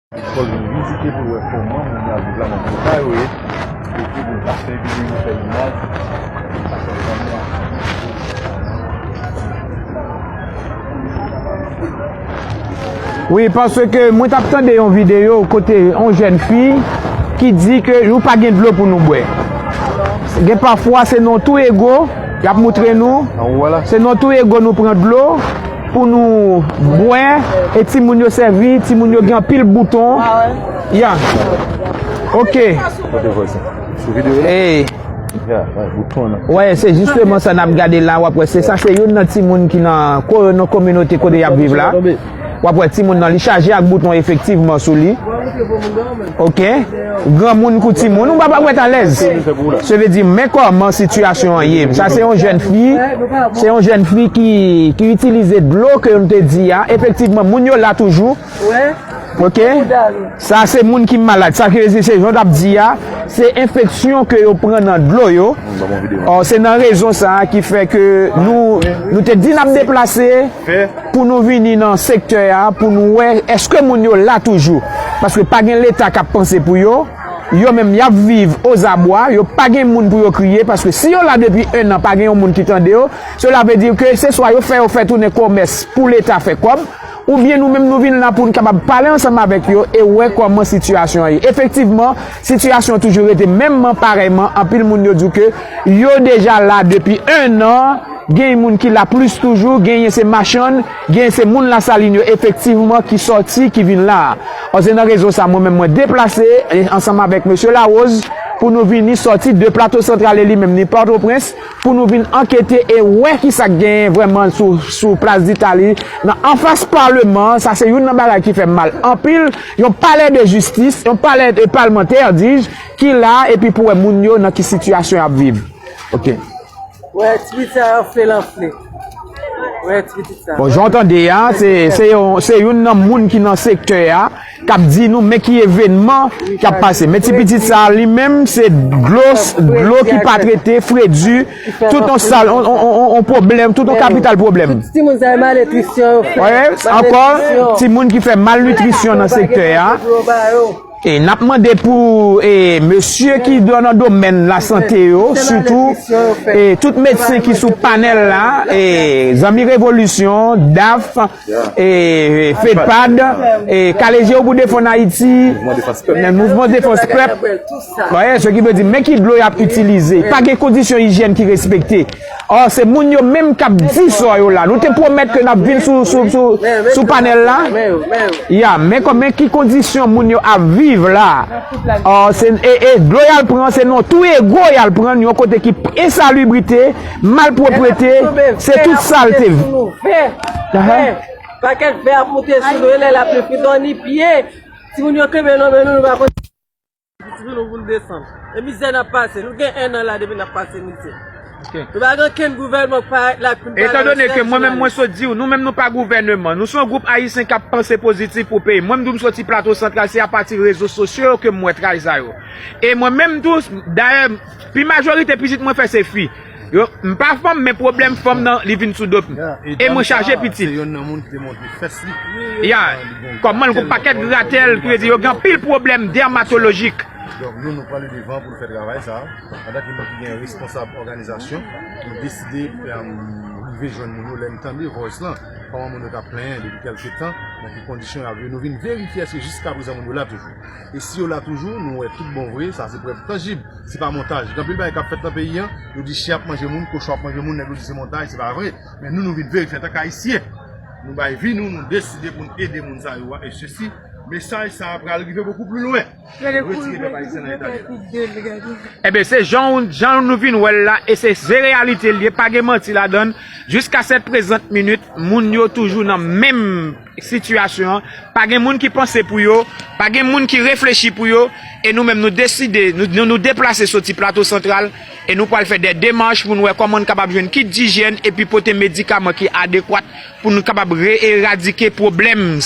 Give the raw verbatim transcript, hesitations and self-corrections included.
Fò l vin vizite pou l wè kòman moun yo ap viv la nan kota yo ye. Epi pou l ka fè videyo, fè imaj. Wi, paske mwen t ap tande yon videyo kote yon jèn fi ki di ke nou pa gen dlo pou nou bwè. Gen pafwa se nan twou ego, y ap moutre nou. Se nan twou ego nou pran dlo pou nou bwè, e timoun yo sèvi, timoun yo gen anpil bouton. Ya. Ok. Kote vwazin? Sou videyo la? Ey. Ya, wè, bouton nan. Wè, se jisteman sa n ap gade la, w ap wè, se sa, se youn nan timoun ki nan ko-, nan kominote kote y ap viv la. W ap wè timoun nan, li chaje ak bouton efektivman sou li. Ok. Granmoun kou timoun, ou pa, pa wè t alèz. Se vle di, men kòman sitiyasyon an ye. Sa se yon jèn fi, se yon jèn fi ki, ki itilize dlo ke nou te di a. Efektivman, moun yo la toujou. Ok. Sa se moun ki malad. Sa ki vle di, se jan w t ap di a, se enfeksyon ke yo pran nan dlo yo. Ò, se nan rezon sa a ki fè ke nou, nou te di n ap deplase pou nou vini nan sektè a, pou nou wè èske moun yo la toujou. Paske pa gen Leta k ap panse pou yo. Yo menm, y ap viv ozabwa, yo pa gen moun pou yo kriye, paske si yo la depi en an, pa gen yon moun ki tande yo, sela vle di ke se swa yo fè yo fè tounen komès pou Leta fè kòb, oubyen nou menm nou vin la pou n kapab pale ansanm avèk yo e wè kòman sitiyasyon an ye. Efektivman, sitiyasyon an toujou rete menmman, parèyman, anpil moun yo di w ke yo deja la depi en an, gen moun ki la plis toujou, genyen se machann, genyen se moun Lasalin yo efektivman ki sòti, ki vin la a. Ò, se nan rezon sa, mwen menm mwen deplase, e, ansanm avèk mesye Larose, pou nou vini sòti de Plato Santral e li menm ni Pòtoprens, pou nou vin ankete e wè kisa k genyen vrèman sou, sou Plas Ditali, nan anfas Palman an. Sa se youn nan bagay ki fè m mal anpil, yon palè de jistis, yon palè de palmantè, dis-je, ki la, epi pou wè moun yo nan ki sitiyasyon y ap viv. Ok. Wè, ti pitit sa anfle, l anfle. Wè, ti pitit sa. Bon, jan w tande a, se, se yon, se youn nan moun ki nan sektè a, k ap di nou, men ki evènman k ap pase. Men ti pitit sa, li menm, se dlo, dlo ki pa trete, fredi, tout yon sal, on, on, on, on pwoblèm, tout yon kapital pwoblèm. Tout timoun sa, malnitrisyon yo fè. Wè, ankò, timoun ki fè malnitrisyon nan sektè a. E n ap mande pou, e, mesye ki nan domèn lasante yo, sitou, e, tout medsen ki sou panèl la, e, Zanmi Revolisyon, daf, e, fedpad, e, Kale Je W pou Defann Ayiti, Mouvman Defans Pèp. Mouvman Defans Pèp. Wè, se ki vle di, men ki dlo y ap itilize. Pa gen kondisyon ijyèn ki respekte. Ò, se moun yo menm k ap di sa yo la. Nou te pwomèt ke n ap vin sou, sou, sou, sou panèl la. Ya, men kòman, ki kondisyon moun yo ap viv la. Ò, se, e, e dlo y al pran, se nan twou ego y al pran, yon kote ki ensalibrite, malpwoprete, se tout salte. Pakèt vè ap moute sou nou, e lè lapli fin, doni pye. Timoun yo kenbe nan men nou, nou pa konn. Timoun nou pou n desann. E mizè n ap pase. Nou gen en an la depi n ap pase mizè. Ok. Nou pa gen okenn gouvènman k parèt la pou n pale. Etandone ke mwen menm mwen sot di w, nou menm nou pa gouvèneman. Nou se yon gwoup ayisyen k ap panse pozitif pou peyi. Mwen menm tou m soti Plato Santral, se apati rezo sosyo yo ke m wè travay sa yo. E mwen menm tou, dayè, pi majorite pitit mwen fè se fi. Yo, m pa fanm, men pwoblèm fanm nan, li vin sou do m. E mwen chaje pitit. Se youn nan moun ki te montre fès li. Ya, kòman l gon pakèt gratèl, ki vle di yo gen anpil pwoblèm dèmatolojik. Donk, nou, nou pran le devan pou nou fè travay sa. Antanke moun ki gen responsab òganizasyon, nou deside, em, rive jwenn moun yo, lè n tande voice lan, kòman moun yo t ap plenyen depi kèlke tan, nan ki kondisyon y ap viv. Nou vin verifye èske jiskaprezan moun yo la toujou. E si yo la toujou, nou wè tout bon vre, sa se prèv tanjib. Se pa montaj. Gen anpil bagay k ap fèt nan peyi an, yo di chen ap manje moun, kochon ap manje moun, nèg yo di se montaj, se pa vre. Men nou, nou vin verifye antanke Ayisyen. Nou bay vi nou, nou deside pou n ede moun sa yo a, e sesi, mesaj sa a pral rive bokou pli lwen. Retire pèp ayisyen nan eta li la. Ebyen, se jan, jan nou vin wè l la, e se, se reyalite l ye, pa gen manti ladan l. Jiska sèt prezant minit, moun yo toujou nan menm sitiyasyon an. Pa gen moun ki panse pou yo, pa gen moun ki reflechi pou yo, e nou menm nou deside, nou, nou, nou deplase soti Plato Santral, e nou pral fè de demach pou n wè kòman n kapab jwenn kit dijyèn epi pote medikaman ki adekwat pou nou kapab re-eradike pwoblèm